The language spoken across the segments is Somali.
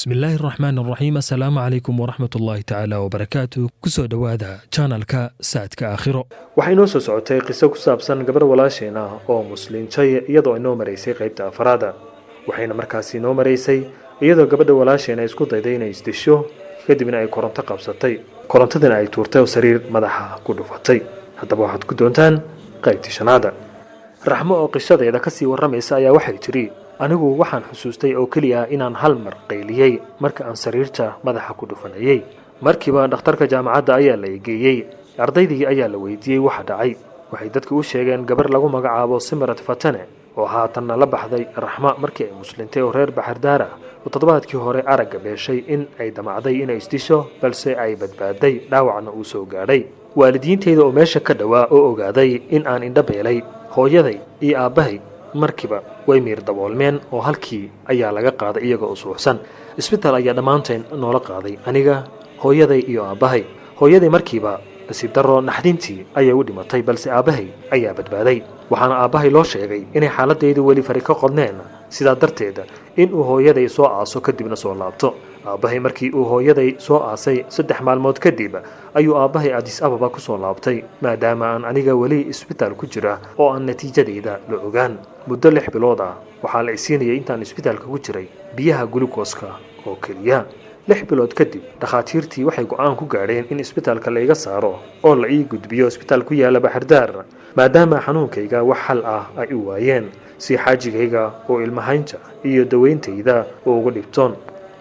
Bismillaahi raxmaan raxiim. Assalaamu calaykum waraxmat ullaahi tacaala wabarakaatu. Kusoo dhowaada channelka Saadka Aakhiro. Waxaa inoo soo socotay qiso ku saabsan gabar walaasheen ah oo muslimtay, iyadoo inoo maraysay qaybta afaraada. Waxayna markaasi inoo maraysay iyadoo gabadha walaasheena isku dayday inay isdisho, kadibna ay koronto qabsatay, korontadina ay tuurtay oo sariir madaxa ku dhufatay. Haddaba waxaad ku doontaan qaybtii shanaada. Raxmo oo qisadeeda kasii warramaysa ayaa waxay tidhi: "Anigu waxaan xusuustay oo keliya inaan hal mar qayliyey marka aan sariirta madaxa ku dhufanayey. Markiiba dhakhtarka jaamacadda ayaa la egeeyey. Ardaydii ayaa la weydiiyey waxa dhacay. Waxay dadku u sheegeen gabar lagu magacaabo Simarat Fatane, oo haatanna la baxday Raxma markii ay muslintay, oo reer Baxardaar ah, oo toddobaadkii hore aragga beeshay, in ay damacday inay isdisho, balse ay badbaaday, dhaawacna uu soo gaadhay. Waalidiintayda oo meesha ka dhowaa oo ogaaday in aan indho beelay, hooyaday iyo aabbahay markiiba way miir daboolmeen oo halkii ayaa laga qaaday iyaga oo suuxsan. Isbitaal ayaa dhammaanteen noola qaaday, aniga, hooyaday iyo aabbahay. Hooyaday markiiba nasiib darro naxdintii ayay u dhimatay, balse aabbahay ayaa badbaaday. Waxaana aabbahay loo sheegay inay xaaladaydu weli fari ka qodneen, sidaa darteed inuu hooyaday soo aaso, kadibna soo laabto. Aabbahay markii uu hooyaday soo aasay 3 maalmood kadib ayuu aabbahay Adis Ababa ku soo laabtay, maadaama aan aniga weli isbitaal ku jira oo aan natiijadayda la ogaan. Muddo 6 bilood ah waxaa la isiinayay intaan isbitaalka ku jiray biyaha gulukooska oo keliya. 6 bilood kadib dhakhaatiirtii waxay go'aan ku gaadheen in isbitaalka la iga saaro oo la ii gudbiyo isbitaal ku yaala Baxardaar, maadaama xanuunkayga wax xal ah ay u waayeen, si xaajigayga oo ilmahaynta iyo daweyntayda oo uga dhibtoon.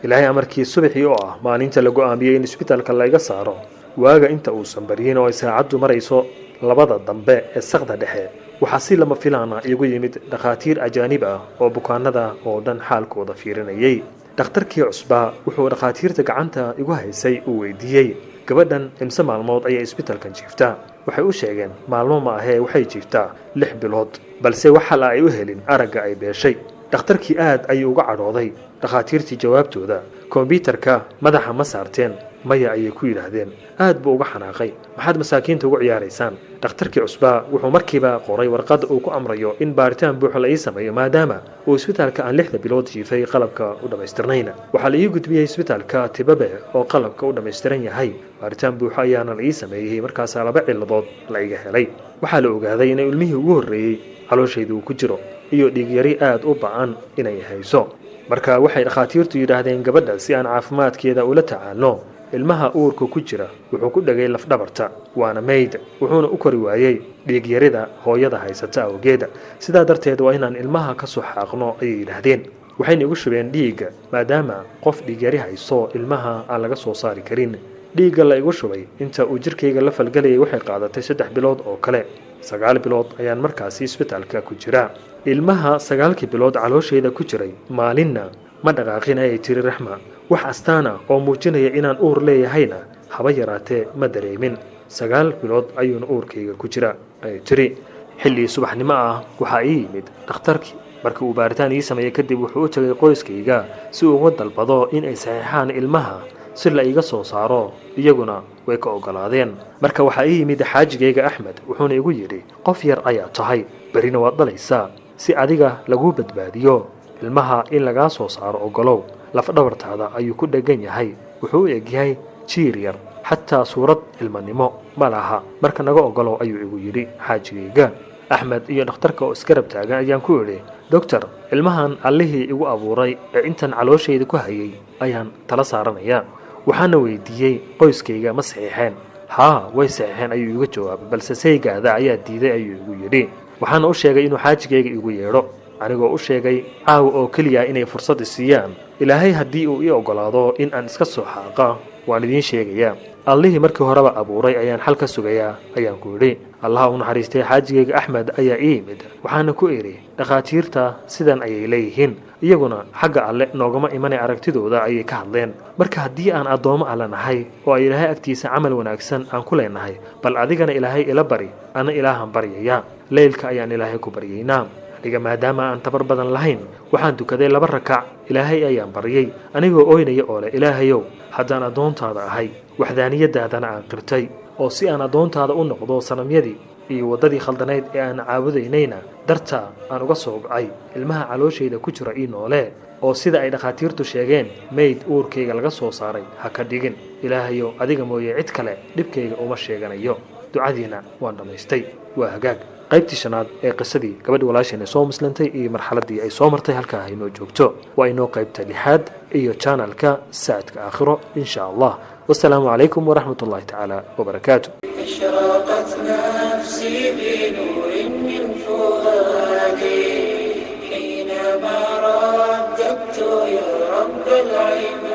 Ilaahay amarkii, subaxii oo ah maalinta la go'aamiyey in isbitaalka la iga saaro, waaga inta uusan baryin oo ay saacaddu marayso 2da dambe ee saqda dhexe, waxaa si lama filaana iigu yimid dhakhaatiir ajaanib ah oo bukaanada oo dhan xaalkooda fiirinayay. Dhakhtarkii cusbaa wuxuu dhakhaatiirta gacanta igu haysay uu weydiiyey: 'Gabadhan imse maalmood ayay isbitaalkan jiiftaa?' Waxay u sheegeen: 'Maalmo ma ahee, waxay jiiftaa 6 bilood, balse wax xal ay u helin aragga ay beeshay.' Dhakhtarkii aad ayuu uga cadhooday dhakhaatiirtii jawaabtooda. 'Kombyutarka madaxa ma saarteen?' 'Maya,' ayay ku yidhaahdeen. Aad buu uga xanaaqay: 'Maxaad masaakiinta ugu ciyaaraysaan?' Dhakhtarkii cusbaa wuxuu markiiba qoray warqad uu ku amrayo in baaritaan buuxa la ii sameeyo, maadaama uu isbitaalka aan 6da bilood jiifay qalabka u dhammaystirnayn. Waxaa la ii gudbiyey isbitaalka Tibabe oo qalabka u dhammaystiran yahay. Baaritaan buuxo ayaana la ii sameeyey. Markaasaa laba ciladood la iga helay. Waxaa la ogaaday inay ilmihii ugu horreeyey calooshayda uu ku jiro iyo dhiigyari aad u ba'an inay hayso. Marka waxay dhakhaatiirtu yidhaahdeen: 'Gabadha si aan caafimaadkeeda ula tacaalno, ilmaha uurka ku jira wuxuu ku dhegay lafdhabarta, waana mayd, wuxuuna u kori waayey dhiigyarida hooyada haysata awgeeda. Sidaa darteed waa inaan ilmaha ka soo xaaqno,' ayay yidhaahdeen. Waxayna igu shubeen dhiigga, maadaama qof dhiigyari hayso ilmaha aan laga soo saari karin. Dhiigga la igu shubay inta uu jirkayga la falgelayay waxay qaadatay 3 bilood oo kale. 9 bilood ayaan markaasi isbitaalka ku jiraa. Ilmaha 9kii bilood calooshayda ku jiray maalinna ma dhaqaaqin," ayay tiri Raxma. "Wax astaana oo muujinaya inaan uur leeyahayna haba yaraatee ma dareemin. 9 bilood ayuuna uurkayga ku jira," ayay tiri. "Xilli subaxnimo ah waxaa ii yimid dhakhtarkii. Markii uu baaritaan ii sameeyey kadib, wuxuu u tegay qoyskayga si uu uga dalbado in ay saxiixaan ilmaha si la iiga soo saaro. Iyaguna way ka ogolaadeen. Marka waxaa ii yimid xaajigayga Axmed, wuxuuna igu yidhi: 'Qof yar ayaa tahay, berrina waad dhalaysaa. Si adiga laguu badbaadiyo, ilmaha in lagaa soo saaro ogolow. Lafdhabartaada ayuu ku dheggan yahay. Wuxuu u egyahay jiir yar, xataa suurad ilmanimo ma laha. Marka naga ogolow,' ayuu igu yidhi xaajigayga." Axmed iyo dhakhtarka oo isgarab taagan ayaan ku idhi: 'Doctor, ilmahan Allihii igu abuuray ee intan calooshayda ku hayay ayaan tala saaranaya.' Waxaana weydiiyey: 'Qoyskayga ma saxiixeen?' 'Haa, way saxiixeen,' ayuu iga jawaabay, 'balse saygaada ayaa diiday,' ayuu igu yidhi. Waxaana u sheegay inuu xaajigayga igu yeedho, anigoo u sheegay caawa oo keliya inay fursad isiiyaan. Ilaahay haddii uu ii oggolaado in aan iska soo xaaqa, waan idiin sheegayaa. Allihii markii horeba abuuray ayaan xal ka sugayaa,' ayaan ku idhi. Allaha u naxariistay xaajigayga Axmed ayaa ii yimid. Waxaana ku idhi: 'Dhakhaatiirta sidan ayay leeyihiin, iyaguna xagga Alle noogama imanay, aragtidooda ayay ka hadleen. Marka haddii aan addoommo Alle nahay oo ay Ilaahay agtiisa camal wanaagsan aan ku leenahay, bal adigana Ilaahay ila bari, ana Ilaahan baryaya. Leylka ayaan Ilaahay ku baryaynaa.' Aniga maadaama aan tabar badan lahayn, waxaan tukaday laba rakac. Ilaahay ayaan baryay anigoo oynaya oo leh: 'Ilaahayow, haddaan addoontaada ahay, waxdaaniyadaadana aan qirtay, oo si aan addoontaada u noqdo sanamyadii Iyo waddadii khaldanayd ee aan caabudaynayna dartaa aan uga soo gocay. Ilmaha calooshayda ku jira ii noolee, oo sida ay dhakhaatiirtu sheegeen mayd uurkayga laga soo saaray ha ka dhigin. Ilaahayow, adiga mooye cid kale dhibkayga uma sheeganayo. Ducadiina waan dhammaystay. Waa hagaag, qaybtii shanaad ee qisadii gabadhi walaasheen ay soo muslintay iyo marxaladii ay soo martay halkaa haynoo joogto. Waa inoo qaybta lixaad iyo janalka Saadka Aakhiro, insha Allah. Wasalaamu calaykum waraxmat ullahi tacaala wabarakaatu. أشرقت نفسي بنور من فؤادي حينما رددت يا رب العباد.